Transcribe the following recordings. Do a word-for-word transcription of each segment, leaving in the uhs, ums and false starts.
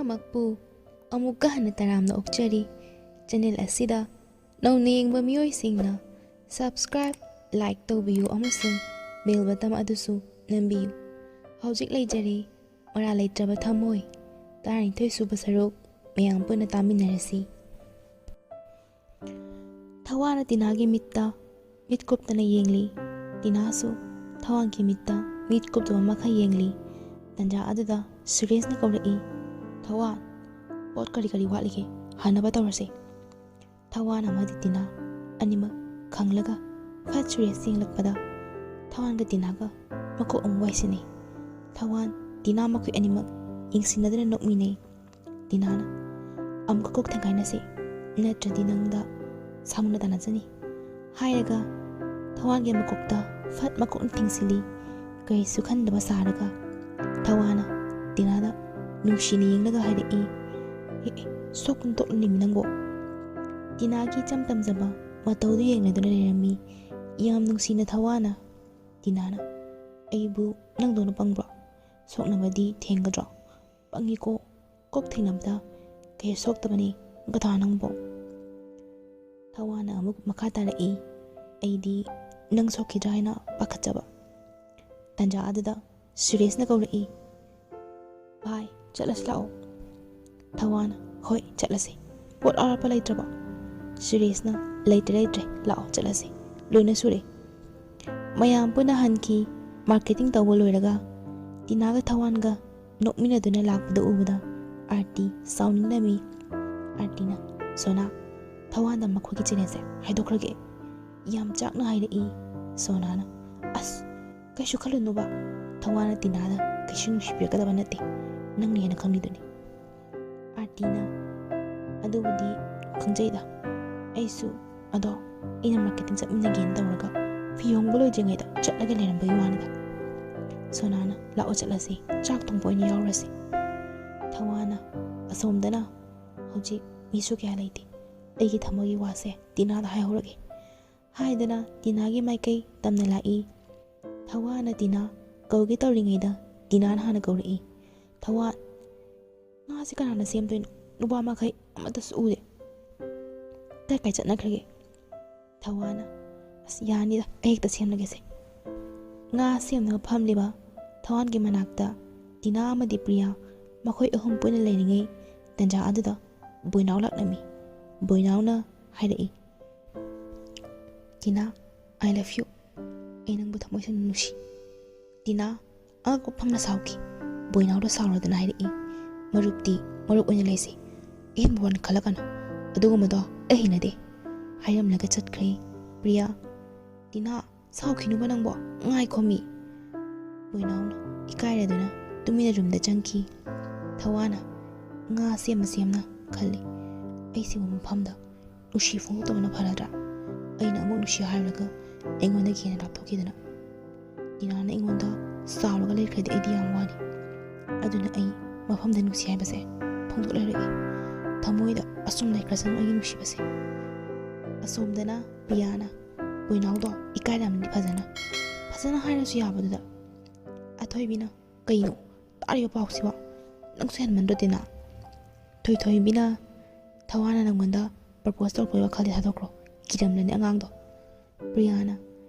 ꯄꯨꯝꯅꯃꯛꯄꯨ ꯑꯃꯨꯛꯀ ꯍꯟꯅ ꯇꯔꯥꯝꯅ ꯑꯣꯛꯆꯔꯤ꯫ ꯆꯦꯅꯦꯜ ꯑꯁꯤꯗ ꯅꯧꯅ ꯌꯦꯡꯕ ꯃꯤꯑꯣꯏꯁꯤꯡꯅ subscribe, like ꯇꯧꯕꯤꯌꯨ ꯑꯃꯁꯨꯡ bell button ꯑꯗꯨꯁꯨ ꯅꯝꯕꯤꯌꯨ꯫ ꯍꯧꯖꯤꯛ ꯂꯩꯖꯔꯦ ꯃꯔꯥ ꯂꯩꯇ꯭ꯔꯕ ꯊꯝꯃꯣꯏ, ꯇꯔꯥꯅꯤꯊꯣꯏ ꯁꯨꯕ ꯁꯔꯨꯛ ꯃꯌꯥꯝ ꯄꯨꯟꯅ ꯇꯥꯃꯤꯟꯅꯔꯁꯤ꯫ ꯊꯋꯥꯟꯅ ꯇꯤꯅꯥꯒꯤ ꯃꯤꯠꯇ ꯃꯤꯠ ꯀꯨꯞꯇꯅ ꯌꯦꯡꯂꯤ꯫ ꯇꯤꯅꯥꯁꯨ ꯊꯋꯥꯟꯒꯤ ꯃꯤꯠꯇ ꯃꯤꯠ ꯀꯨꯞꯇꯕ ꯃꯈꯩ ꯌꯦꯡꯂꯤ꯫ ꯇꯟꯖꯥ ꯑꯗꯨꯗ ꯁꯨꯔꯦꯁꯅ ꯀꯧꯔꯛꯏ, "ꯊꯋꯥꯟ, ꯄꯣꯠ ꯀꯔꯤ ꯀꯔꯤ ꯋꯥꯠꯂꯤꯒꯦ? ꯍꯥꯟꯅꯕ ꯇꯧꯔꯁꯦ꯫" ꯊꯋꯥꯟ ꯑꯃꯗꯤ ꯇꯤꯅꯥ ꯑꯅꯤꯃꯛ ꯈꯪꯂꯒ ꯐꯠ ꯁꯨꯔꯦꯁ ꯌꯦꯡꯂꯛꯄꯗ ꯊꯋꯥꯟꯒ ꯇꯤꯅꯥꯒ ꯃꯀꯣꯛ ꯑꯃꯨꯛ ꯋꯥꯏꯁꯤꯟꯅꯩ꯫ ꯊꯋꯥꯟ, ꯇꯤꯅꯥ ꯃꯈꯣꯏ ꯑꯅꯤꯃꯛ ꯌꯦꯡꯁꯤꯟꯅꯗꯨꯅ ꯅꯣꯛꯃꯤꯟꯅꯩ꯫ ꯇꯤꯅꯥꯅ, "ꯑꯃꯨꯛꯀ ꯀꯣꯛ ꯊꯪꯒꯥꯏꯅꯁꯤ, ꯅꯠꯇ꯭ꯔꯗꯤ ꯅꯪꯗ ꯁꯥꯃꯨꯅ ꯇꯥꯟꯅꯖꯅꯤ," ꯍꯥꯏꯔꯒ ꯊꯋꯥꯟꯒꯤ ꯃꯀꯣꯛꯇ ꯐꯠ ꯃꯀꯣꯛꯅ ꯊꯤꯡꯁꯤꯜꯂꯤ꯫ ꯀꯔꯤꯁꯨ ꯈꯟꯗꯕ ꯁꯥꯔꯒ ꯊꯋꯥꯟꯅ ꯇꯤꯅꯥꯗ ꯅꯨꯡꯁꯤꯅ ꯌꯦꯡꯂꯒ ꯍꯥꯏꯔꯛꯏ, "ꯑꯦ, ꯑꯦ, ꯁꯣꯛꯇꯨꯅ ꯇꯣꯛꯂꯅꯤꯃꯤ ꯅꯪꯕꯣ?" ꯇꯤꯅꯥꯒꯤ ꯏꯆꯝ ꯇꯝꯖꯕ ꯃꯇꯧꯗꯨ ꯌꯦꯡꯂꯗꯨꯅ ꯂꯩꯔꯝꯃꯤ꯫ ꯌꯥꯝ ꯅꯨꯡꯁꯤꯅ ꯊꯋꯥꯟꯅ ꯇꯤꯅꯥꯅ, "ꯑꯩꯕꯨ ꯅꯪꯗꯧꯅ ꯄꯪꯕ꯭ꯔꯣ? ꯁꯣꯛꯅꯕꯗꯤ ꯊꯦꯡꯒꯗ꯭ꯔꯣ? ꯄꯪꯉꯤꯀꯣ, ꯀꯣꯛ ꯊꯦꯡꯅꯕꯗ ꯀꯩ ꯁꯣꯛꯇꯕꯅꯤ, ꯒꯙꯥ ꯅꯪꯕꯣ?" ꯊꯋꯥꯟꯅ ꯑꯃꯨꯛ ꯃꯈꯥ ꯇꯥꯔꯛꯏ, "ꯑꯩꯗꯤ ꯅꯪ ꯁꯣꯛꯈꯤꯗ꯭ꯔꯥ ꯍꯥꯏꯅ ꯄꯥꯈꯠꯆꯕ꯫" ꯇꯟꯖꯥ ꯑꯗꯨꯗ ꯁꯨꯔꯦꯁꯅ ꯀꯧꯔꯛꯏ, "ꯚꯥꯏ, ꯆꯠꯂꯁꯤ ꯂꯥꯛꯑꯣ꯫" ꯊꯋꯥꯟꯅ, "ꯍꯣꯏ, ꯆꯠꯂꯁꯤ꯫ ꯄꯣꯠ ꯑꯔꯥꯞꯄ ꯂꯩꯇ꯭ꯔꯕꯣ?" ꯁꯨꯔꯦꯁꯅ, "ꯂꯩꯇ꯭ꯔꯦ, ꯂꯩꯇ꯭ꯔꯦ, ꯂꯥꯛꯑꯣ, ꯆꯠꯂꯁꯤ꯫ ꯂꯣꯏꯅ ꯁꯨꯔꯦ꯫" ꯃꯌꯥꯝ ꯄꯨꯟꯅ ꯍꯟꯈꯤ꯫ ꯃꯥꯔꯀꯦꯇꯤꯡ ꯇꯧꯕ ꯂꯣꯏꯔꯒ ꯇꯤꯅꯥꯒ ꯊꯋꯥꯟꯒ ꯅꯣꯛꯃꯤꯟꯅꯗꯨꯅ ꯂꯥꯛꯄꯗ ꯎꯕꯗ ꯑꯥꯔꯇꯤ ꯁꯥꯎꯅꯤꯡꯂꯝꯃꯤ꯫ ꯑꯥꯔꯇꯤꯅ, "ꯁꯣꯅꯥ, ꯊꯋꯥꯟꯗ ꯃꯈꯣꯏꯒꯤ ꯆꯦꯅꯦꯜꯁꯦ ꯍꯥꯏꯗꯣꯛꯈ꯭ꯔꯒꯦ꯫" ꯌꯥꯝ ꯆꯥꯛꯅ ꯍꯥꯏꯔꯛꯏ꯫ ꯁꯣꯅꯥꯅ, "ꯑꯁ, ꯀꯩꯁꯨ ꯈꯜꯂꯨꯅꯨꯕ, ꯊꯋꯥꯟꯅ ꯇꯤꯅꯥꯗ ꯀꯩꯁꯨ ꯅꯨꯡꯁꯤꯕꯤꯔꯛꯀꯗꯕ ꯅꯠꯇꯦ, ꯅꯪꯅ ꯍꯦꯟꯅ ꯈꯪꯂꯤꯗꯨꯅꯤ꯫" ꯑꯥꯔꯇꯤꯅ, "ꯑꯗꯨꯕꯨꯗꯤ ꯈꯪꯖꯩꯗ ꯑꯩꯁꯨ, ꯑꯗꯣ ꯑꯩꯅ ꯃꯥꯔꯀꯦꯇꯤꯡ ꯆꯠꯃꯤꯟꯅꯒꯦꯅ ꯇꯧꯔꯒ ꯐꯤ ꯍꯣꯡꯕ ꯂꯣꯏꯗ꯭ꯔꯤꯉꯩꯗ ꯆꯠꯂꯒ ꯂꯩꯔꯝꯕꯒꯤ ꯋꯥꯅꯤꯗ꯫" ꯁꯣꯅꯥꯅ, "ꯂꯥꯛꯑꯣ ꯆꯠꯂꯁꯤ, ꯆꯥꯛ ꯊꯣꯡꯕ ꯑꯣꯏꯅ ꯌꯥꯎꯔꯁꯤ꯫" ꯊꯋꯥꯟꯅ, "ꯑꯁꯣꯝꯗꯅ ꯍꯧꯖꯤꯛ ꯃꯤꯁꯨ ꯀꯌꯥ ꯂꯩꯇꯦ, ꯑꯩꯒꯤ ꯊꯃꯣꯏꯒꯤ ꯋꯥꯁꯦ ꯇꯤꯅꯥꯗ ꯍꯥꯏꯍꯧꯔꯒꯦ꯫" ꯍꯥꯏꯗꯅ ꯇꯤꯅꯥꯒꯤ ꯃꯥꯏꯀꯩ ꯇꯝꯅ ꯂꯥꯛꯏ꯫ ꯊꯋꯥꯟꯅ ꯇꯤꯅꯥ ꯀꯧꯒꯦ ꯇꯧꯔꯤꯉꯩꯗ ꯇꯤꯅꯥꯅ ꯍꯥꯟꯅ ꯀꯧꯔꯛꯏ꯫ "ꯊꯋꯥꯟ, ꯉꯥꯁꯤ ꯀꯅꯥꯅ ꯁꯦꯝꯗꯣꯏꯅꯣ? ꯅꯨꯄꯥ ꯃꯈꯩ ꯑꯃꯠꯇꯁꯨ ꯎꯗꯦ꯫ ꯀꯥꯏ ꯀꯥꯏ ꯆꯠꯅꯈ꯭ꯔꯒꯦ? ꯊꯧꯋꯥꯅ, "ꯑꯁ, ꯌꯥꯅꯤꯗ, ꯑꯩ ꯍꯦꯛꯇ ꯁꯦꯝꯂꯒꯦꯁꯦ"꯫ ꯉꯥ ꯁꯦꯝꯅꯕ ꯐꯝꯂꯤꯕ ꯊꯧꯋꯥꯟꯒꯤ ꯃꯅꯥꯛꯇ ꯇꯤꯅꯥ ꯑꯃꯗꯤ ꯄ꯭ꯔꯤꯌꯥ, ꯃꯈꯣꯏ ꯑꯍꯨꯝ ꯄꯨꯟꯅ ꯂꯩꯔꯤꯉꯩ ꯇꯟꯖꯥ ꯑꯗꯨꯗ ꯕꯣꯏꯅꯥꯎ ꯂꯥꯛꯂꯝꯃꯤ꯫ ꯕꯣꯏꯅꯥꯎꯅ ꯍꯥꯏꯔꯛꯏ, "ꯇꯤꯅꯥ, I love you꯫ ꯑꯩ ꯅꯪꯕꯨ ꯊꯃꯣꯏ ꯁꯦꯡꯅ ꯅꯨꯡꯁꯤ"꯫ ꯇꯤꯅꯥ ꯑꯉꯛꯄ ꯐꯪꯅ ꯁꯥꯎꯈꯤ꯫ ꯕꯣꯏꯅꯥꯎꯗ ꯁꯥꯎꯔꯗꯅ ꯍꯥꯏꯔꯛꯏ, "ꯃꯔꯨꯞꯇꯤ ꯃꯔꯨꯞ ꯑꯣꯏꯅ ꯂꯩꯁꯤ, ꯑꯍꯦꯟꯕ ꯋꯥꯈꯜ ꯈꯜꯂꯛꯀꯅꯨ, ꯑꯗꯨꯒꯨꯝꯕꯗꯣ ꯑꯩ ꯍꯩꯅꯗꯦ" ꯍꯥꯏꯔꯝꯂꯒ ꯆꯠꯈ꯭ꯔꯦ꯫ ꯄ꯭ꯔꯤꯌꯥ, "ꯇꯤꯅꯥ, ꯁꯥꯎꯈꯤꯅꯨꯕ ꯅꯪꯕꯣ, ꯉꯥꯏꯈꯣ ꯃꯤ"꯫ ꯕꯣꯏꯅꯥꯎꯅ ꯏꯀꯥꯏꯔꯗꯨꯅ ꯇꯨꯃꯤꯟꯅ ꯔꯨꯝꯗ ꯆꯪꯈꯤ꯫ ꯊꯧꯋꯥꯅ ꯉꯥ ꯁꯦꯝꯅ ꯁꯦꯝꯅ ꯈꯜꯂꯤ, "ꯑꯩ ꯁꯤꯒꯨꯝꯕ ꯃꯐꯝꯗ ꯅꯨꯡꯁꯤ ꯐꯣꯡꯗꯣꯛꯇꯕꯅ ꯐꯔꯗ꯭ꯔꯥ? ꯑꯩꯅ ꯑꯃꯨꯛ ꯅꯨꯡꯁꯤ ꯍꯥꯏꯔꯨꯔꯒ ꯑꯩꯉꯣꯟꯗꯒꯤ ꯍꯦꯟꯅ ꯂꯥꯞꯊꯣꯛꯈꯤꯗꯅ꯫ ꯇꯤꯅꯥꯅ ꯑꯩꯉꯣꯟꯗ ꯁꯥꯎꯔꯒ ꯂꯩꯈ꯭ꯔꯗꯤ ꯑꯩꯗꯤ ꯌꯥꯝ ꯋꯥꯅꯤ꯫ ꯑꯗꯨꯅ ꯑꯩ ꯃꯐꯝꯗ ꯅꯨꯡꯁꯤ ꯍꯥꯏꯕꯁꯦ ꯐꯣꯡꯗꯣꯛꯂꯔꯣꯏꯒꯦ꯫ ꯊꯃꯣꯏꯗ ꯑꯁꯨꯝ ꯂꯩꯈ꯭ꯔꯁꯅꯨ ꯑꯩꯒꯤ ꯅꯨꯡꯁꯤꯕꯁꯦ"꯫ ꯑꯁꯣꯝꯗꯅ ꯄ꯭ꯔꯤꯌꯥꯅ ꯕꯣꯏꯅꯥꯎꯗꯣ ꯏꯀꯥꯏꯔꯝꯅꯤ ꯐꯖꯅ, ꯐꯖꯅ ꯍꯥꯏꯔꯁꯨ ꯌꯥꯕꯗꯨꯗ꯫ ꯑꯊꯣꯏꯕꯤꯅ, "ꯀꯩꯅꯣ ꯇꯥꯔꯤꯕ ꯄꯥꯎꯁꯤꯕꯣ? ꯅꯪꯁꯨ ꯍꯦꯟꯃꯟꯗ꯭ꯔꯣ ꯇꯤꯅꯥ? ꯊꯣꯏꯊꯣꯏꯕꯤꯅ ꯊꯧꯋꯥꯅ ꯅꯪꯉꯣꯟꯗ propose ꯇꯧꯔꯛꯄꯒꯤ ꯋꯥꯈꯜꯗꯤ ꯊꯥꯗꯣꯛꯈ꯭ꯔꯣ, ꯀꯤꯔꯝꯂꯅꯤ ꯑꯉꯥꯡꯗꯣ"꯫ ꯄ꯭ꯔꯤꯌꯥꯅ,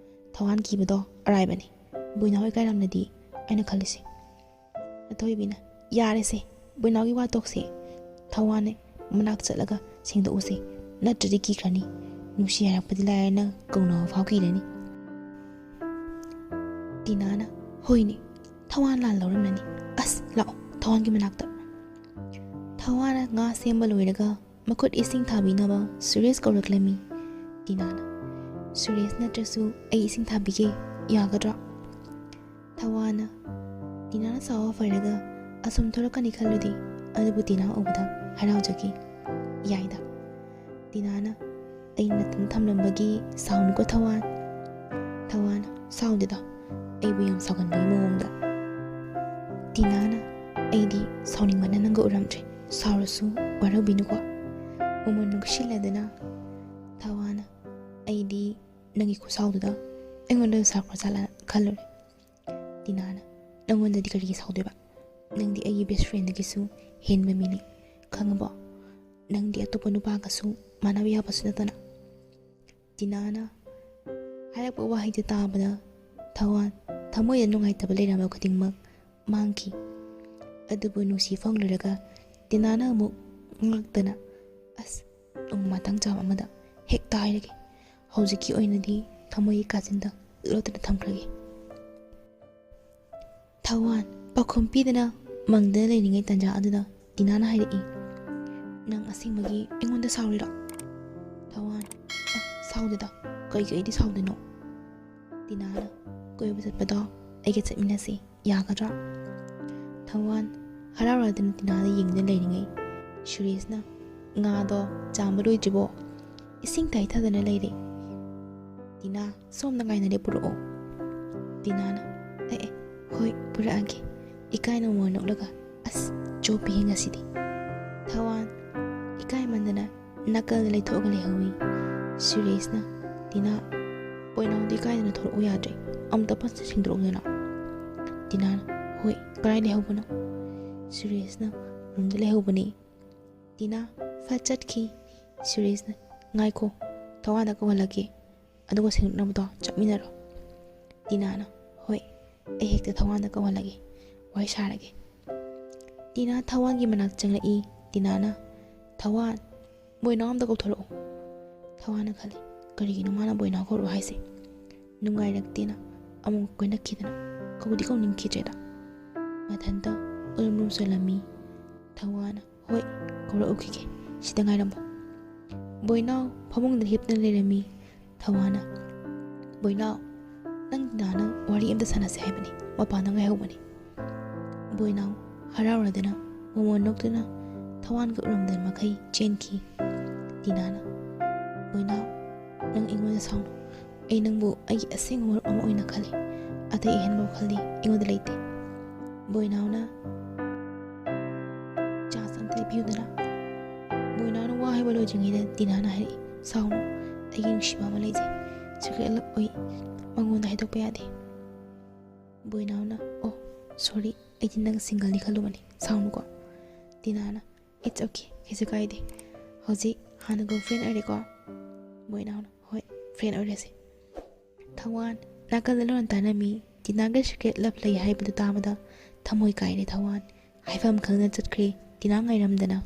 "ꯊꯧꯋꯥꯟ ꯀꯤꯕꯗꯣ ꯑꯔꯥꯏꯕꯅꯤ, ꯕꯣꯏꯅꯥꯎ ꯏꯀꯥꯏꯔꯝꯂꯗꯤ ꯑꯩꯅ ꯈꯜꯂꯤꯁꯦ"꯫ ꯑꯊꯣꯏꯕꯤꯅ, "ꯌꯥꯔꯦꯁꯦ, ꯕꯣꯏꯅꯥꯎꯒꯤ ꯋꯥ ꯇꯣꯛꯁꯦ꯫ ꯊꯧꯋꯥꯟꯅꯦ ꯃꯅꯥꯛ ꯆꯠꯂꯒ ꯁꯦꯡꯗꯣꯛꯎꯁꯦ, ꯅꯠꯇ꯭ꯔꯗꯤ ꯀꯤꯈ꯭ꯔꯅꯤ꯫ ꯅꯨꯡꯁꯤ ꯍꯥꯏꯔꯛꯄꯗꯤ ꯂꯥꯏꯔꯅ ꯀꯧꯅꯕ ꯐꯥꯎ ꯀꯤꯔꯅꯤ"꯫ ꯇꯤꯅꯥꯅ, "ꯍꯣꯏꯅꯦ, ꯊꯧꯋꯥꯟ ꯂꯥꯜ ꯂꯧꯔꯝꯂꯅꯤ꯫ ꯑꯁ, ꯂꯥꯛꯑꯣ, ꯊꯧꯋꯥꯟꯒꯤ ꯃꯅꯥꯛꯇ"꯫ ꯊꯧꯋꯥꯟꯅ ꯉꯥ ꯁꯦꯝꯕ ꯂꯣꯏꯔꯒ ꯃꯈꯨꯠ ꯏꯁꯤꯡ ꯊꯥꯕꯤꯅꯕ ꯁꯨꯔꯦꯁ ꯀꯧꯔꯛꯂꯝꯃꯤ꯫ ꯇꯤꯅꯥꯅ, "ꯁꯨꯔꯦꯁ ꯅꯠꯇ꯭ꯔꯁꯨ ꯑꯩ ꯏꯁꯤꯡ ꯊꯥꯕꯤꯒꯦ, ꯌꯥꯒꯗ꯭ꯔꯥ?" ꯊꯧꯋꯥꯟꯅ, ꯇꯤꯅꯥꯅ ꯁꯥꯎꯕ ꯐꯔꯒ ꯑꯁꯨꯝ ꯊꯣꯛꯂꯛꯀꯅꯤ ꯈꯜꯂꯨꯗꯦ, ꯑꯗꯨꯕꯨ ꯇꯤꯅꯥ ꯎꯕꯗ ꯍꯔꯥꯎꯖꯈꯤ꯫ "ꯌꯥꯏꯗ"꯫ ꯇꯤꯅꯥꯅ, "ꯑꯩ ꯅꯊꯟ ꯊꯝꯂꯝꯕꯒꯤ ꯁꯥꯎꯅꯨꯀꯣ ꯊꯧꯋꯥꯟ"꯫ ꯊꯧꯋꯥꯟꯅ, "ꯁꯥꯎꯗꯦꯗ, ꯑꯩꯕꯨ ꯌꯥꯝ ꯁꯥꯎꯒꯟꯕꯒꯤ ꯃꯑꯣꯡꯗ"꯫ ꯇꯤꯅꯥꯅ, "ꯑꯩꯗꯤ ꯁꯥꯎꯅꯤꯡꯕꯅ ꯅꯪꯒ ꯎꯔꯝꯗ꯭ꯔꯤ, ꯁꯥꯎꯔꯁꯨ ꯋꯥꯔꯧꯕꯤꯅꯨꯀꯣ"꯫ ꯃꯃꯣꯟ ꯅꯨꯡꯁꯤꯜꯂꯗꯅ ꯊꯧꯋꯥꯟꯅ, "ꯑꯩꯗꯤ ꯅꯪꯒꯤ ꯈꯨꯁꯥꯎꯗꯨꯗ ꯑꯩꯉꯣꯟꯗ ꯁꯥꯎꯔꯛꯄ ꯖꯥꯠꯂ ꯈꯜꯂꯨꯔꯦ"꯫ ꯇꯤꯅꯥꯅ, "ꯅꯪꯉꯣꯟꯗꯗꯤ ꯀꯔꯤꯒꯤ ꯁꯥꯎꯗꯣꯏꯕ? ꯅꯪꯗꯤ ꯑꯩꯒꯤ best friendꯗꯒꯤꯁꯨ ꯍꯦꯟꯕ ꯃꯤꯅꯤ, ꯈꯪꯉꯕꯣ? ꯅꯪꯗꯤ ꯑꯇꯣꯞꯄ ꯅꯨꯄꯥꯒꯁꯨ ꯃꯥꯟꯅꯕ ꯌꯥꯕꯁꯨ ꯅꯠꯇꯅ꯫ ꯇꯤꯅꯥꯅ ꯍꯥꯏꯔꯛꯄ ꯋꯥꯍꯩꯗꯨ ꯇꯥꯕꯗ ꯊꯋꯥꯟ ꯊꯃꯣꯏꯗ ꯅꯨꯡꯉꯥꯏꯇꯕ ꯂꯩꯔꯝꯕ ꯈꯨꯗꯤꯡꯃꯛ ꯃꯥꯡꯈꯤ꯫ ꯑꯗꯨꯕꯨ ꯅꯨꯡꯁꯤ ꯐꯣꯡꯂꯨꯔꯒ ꯇꯤꯅꯥꯅ ꯑꯃꯨꯛ ꯉꯛꯇꯅ, "ꯑꯁ, ꯅꯣꯡꯃ ꯃꯇꯥꯡ ꯆꯥꯕ ꯑꯃꯗ ꯍꯦꯛꯇ ꯍꯥꯏꯔꯒꯦ꯫ ꯍꯧꯖꯤꯛꯀꯤ ꯑꯣꯏꯅꯗꯤ ꯊꯃꯣꯏꯒꯤ ꯀꯥꯆꯤꯟꯗ ꯂꯣꯠꯇꯨꯅ ꯊꯝꯈ꯭ꯔꯒꯦ"꯫ ꯊꯋꯥꯟ ꯄꯥꯎꯈꯨꯝ ꯄꯤꯗꯅ ꯃꯪꯗꯅ ꯂꯩꯔꯤꯉꯩ ꯇꯥꯟꯖꯥ ꯑꯗꯨꯗ ꯇꯤꯅꯥꯅ ꯍꯥꯏꯔꯛꯏ, "ꯅꯪ ꯑꯁꯦꯡꯕꯒꯤ ꯑꯩꯉꯣꯟꯗ ꯁꯥꯎꯔꯤꯔꯣ?" ꯊꯋꯥꯟ, "ꯑ, ꯁꯥꯎꯗꯦꯗ, ꯀꯩꯒꯤ ꯑꯩꯗꯤ ꯁꯥꯎꯗꯣꯏꯅꯣ? ꯇꯤꯅꯥꯅ ꯀꯣꯏꯕ ꯆꯠꯄꯗꯣ ꯑꯩꯒ ꯆꯠꯃꯤꯟꯅꯁꯤ, ꯌꯥꯒꯗ꯭ꯔꯥ?" ꯊꯋꯥꯟ ꯍꯔꯥꯎꯔꯗꯅ ꯇꯤꯅꯥꯗ ꯌꯦꯡꯗꯨꯅ ꯂꯩꯔꯤꯉꯩ ꯁꯨꯔꯦꯁꯅ, "ꯉꯥꯗꯣ ꯆꯥꯝꯕ ꯂꯣꯏꯗ꯭ꯔꯤꯕꯣ? ꯏꯁꯤꯡ ꯇꯥꯏꯊꯗꯅ ꯂꯩꯔꯦ꯫ ꯇꯤꯅꯥ, ꯁꯣꯝꯗ ꯉꯥꯏꯅꯔꯦ, ꯄꯨꯔꯛꯑꯣ"꯫ ꯇꯤꯅꯥꯅ, "ꯑꯦ ꯑꯦ, ꯍꯣꯏ, ꯄꯨꯔꯛꯑꯒꯦ"꯫ ꯏꯀꯥꯏꯅ ꯃꯣꯃꯣꯟ ꯅꯣꯛꯂꯒ, "ꯑꯁ, ꯆꯣꯞꯄꯤꯍꯦ ꯉꯁꯤꯗꯤ"꯫ ꯊꯋꯥꯟ ꯏꯀꯥꯏꯃꯟꯗꯅ ꯅꯥꯀꯜꯗ ꯂꯩꯊꯣꯛꯑꯒ ꯂꯩꯍꯧꯏ꯫ ꯁꯨꯔꯦꯁꯅ, "ꯇꯤꯅꯥ, ꯕꯣꯏꯅꯥꯎꯗꯤ ꯀꯥꯏꯗꯅꯣ ꯊꯣꯛꯂꯛꯎ ꯌꯥꯗ꯭ꯔꯦ, ꯑꯝꯇ ꯐꯠ ꯁꯦꯡꯗꯣꯛꯎꯗꯅ"꯫ ꯇꯤꯅꯥꯅ, "ꯍꯣꯏ, ꯀꯗꯥꯏ ꯂꯩꯍꯧꯕꯅꯣ?" ꯁꯨꯔꯦꯁꯅ, "ꯔꯨꯝꯗ ꯂꯩꯍꯧꯕꯅꯤ"꯫ ꯇꯤꯅꯥ ꯐꯠ ꯆꯠꯈꯤ꯫ ꯁꯨꯔꯦꯁꯅ, "ꯉꯥꯏꯈꯣ, ꯊꯋꯥꯟꯗ ꯀꯧꯍꯜꯂꯛꯀꯦ, ꯑꯗꯨꯒ ꯁꯦꯡꯗꯣꯛꯅꯕꯗꯣ ꯆꯠꯃꯤꯟꯅꯔꯣ"꯫ ꯇꯤꯅꯥꯅ, "ꯍꯣꯏ, ꯑꯩ ꯍꯦꯛꯇ ꯊꯋꯥꯟꯗ ꯀꯧꯍꯜꯂꯒꯦ, ꯋꯥꯔꯤ ꯁꯥꯔꯒꯦ"꯫ ꯇꯤꯅꯥ ꯊꯋꯥꯟꯒꯤ ꯃꯅꯥꯛ ꯆꯪꯂꯛꯏ꯫ ꯇꯤꯅꯥꯅ, "ꯊꯋꯥꯟ, ꯕꯣꯏꯅꯥꯎ ꯑꯝꯇ ꯀꯧꯊꯣꯔꯛꯎ"꯫ ꯊꯋꯥꯟꯅ ꯈꯜꯂꯤ, "ꯀꯔꯤꯒꯤꯅꯣ ꯃꯥꯅ ꯕꯣꯏꯅꯥꯎ ꯀꯧꯔꯛꯎ ꯍꯥꯏꯁꯦ? ꯅꯨꯡꯉꯥꯏꯔꯛꯇꯦꯅ ꯑꯃꯨꯛ ꯀꯣꯏꯅꯈꯤꯗꯅ ꯀꯧꯗꯤ ꯀꯧꯅꯤꯡꯈꯤꯗ꯭ꯔꯦꯗ"꯫ ꯃꯊꯟꯇ ꯎꯔꯨꯝ ꯎꯔꯨꯝ ꯁꯣꯜꯂꯝꯃꯤ꯫ ꯊꯋꯥꯟꯅ, "ꯍꯣꯏ, ꯀꯧꯔꯛꯎꯈꯤꯒꯦ, ꯁꯤꯗ ꯉꯥꯏꯔꯝꯃꯣ"꯫ ꯕꯣꯏꯅꯥꯎ ꯐꯃꯨꯡꯗ ꯍꯤꯞꯇꯨꯅ ꯂꯩꯔꯝꯃꯤ꯫ ꯊꯋꯥꯟꯅ, "ꯕꯣꯏꯅꯥꯎ, ꯅꯪ ꯇꯤꯅꯥꯅ ꯋꯥꯔꯤ ꯑꯝꯇ ꯁꯥꯟꯅꯁꯦ ꯍꯥꯏꯕꯅꯤ, ꯃꯄꯥꯟꯗ ꯉꯥꯏꯍꯧꯕꯅꯤ"꯫ ꯕꯣꯏꯅꯥꯎ ꯍꯔꯥꯎꯔꯗꯅ ꯃꯣꯃꯣꯟ ꯅꯣꯛꯇꯨꯅ ꯊꯋꯥꯟꯒ ꯎꯔꯝꯗꯕ ꯃꯈꯩ ꯆꯦꯟꯈꯤ꯫ ꯇꯤꯅꯥꯅ, "ꯕꯣꯏꯅꯥꯎ, ꯅꯪ ꯑꯩꯉꯣꯟꯗ ꯁꯥꯎꯅꯨ꯫ ꯑꯩ ꯅꯪꯕꯨ ꯑꯩꯒꯤ ꯑꯁꯦꯡꯕ ꯃꯔꯨꯞ ꯑꯃ ꯑꯣꯏꯅ ꯈꯜꯂꯤ꯫ ꯑꯇꯩ ꯑꯍꯦꯟꯕ ꯋꯥꯈꯜꯗꯤ ꯑꯩꯉꯣꯟꯗ ꯂꯩꯇꯦ"꯫ ꯕꯣꯏꯅꯥꯎꯅ, "ꯆꯥꯟꯁ ꯑꯝꯇ ꯄꯤꯌꯨꯗꯅ"꯫ ꯕꯣꯏꯅꯥꯎꯅ ꯋꯥ ꯍꯥꯏꯕ ꯂꯣꯏꯗ꯭ꯔꯤꯉꯩꯗ ꯇꯤꯅꯥꯅ ꯍꯥꯏꯔꯛꯏ, "ꯁꯥꯎꯅꯨ, ꯑꯩꯒꯤ ꯅꯨꯡꯁꯤꯕ ꯑꯃ ꯂꯩꯖꯩ꯫ ꯁꯤꯀ꯭ꯔꯦꯠ ꯂꯞ ꯑꯣꯏ, ꯃꯉꯣꯟꯗ ꯍꯥꯏꯗꯣꯛꯄ ꯌꯥꯗꯦ"꯫ ꯕꯣꯏꯅꯥꯎꯅ, "ꯑꯣ, ꯁꯣꯔꯤ, ꯑꯩꯗꯤ ꯅꯪ ꯁꯤꯡꯒꯜꯅꯤ ꯈꯜꯂꯨꯕꯅꯤ, ꯁꯥꯎꯅꯨꯀꯣ"꯫ ꯇꯤꯅꯥꯅ, "It's okay, ꯀꯩꯁꯨ ꯀꯥꯏꯗꯦ꯫ ꯍꯧꯖꯤꯛ ꯍꯥꯟꯅꯒꯨꯝ friend ꯑꯣꯏꯔꯦꯀꯣ?" ꯃꯣꯏꯅꯥꯎꯅ, "ꯍꯣꯏ, friend ꯑꯣꯏꯔꯁꯦ꯫" ꯊꯧꯋꯥꯟ ꯅꯥꯀꯜꯗ ꯂꯣꯟ ꯇꯥꯅꯃꯤ꯫ ꯇꯤꯅꯥꯒ secret love ꯂꯩ ꯍꯥꯏꯕꯗꯨ ꯇꯥꯕꯗ ꯊꯃꯣꯏ ꯀꯥꯏꯔꯦ ꯊꯧꯋꯥꯟ꯫ ꯍꯥꯏꯐꯝ ꯈꯪꯗꯅ ꯆꯠꯈ꯭ꯔꯦ꯫ ꯇꯤꯅꯥ ꯉꯥꯏꯔꯝꯗꯅ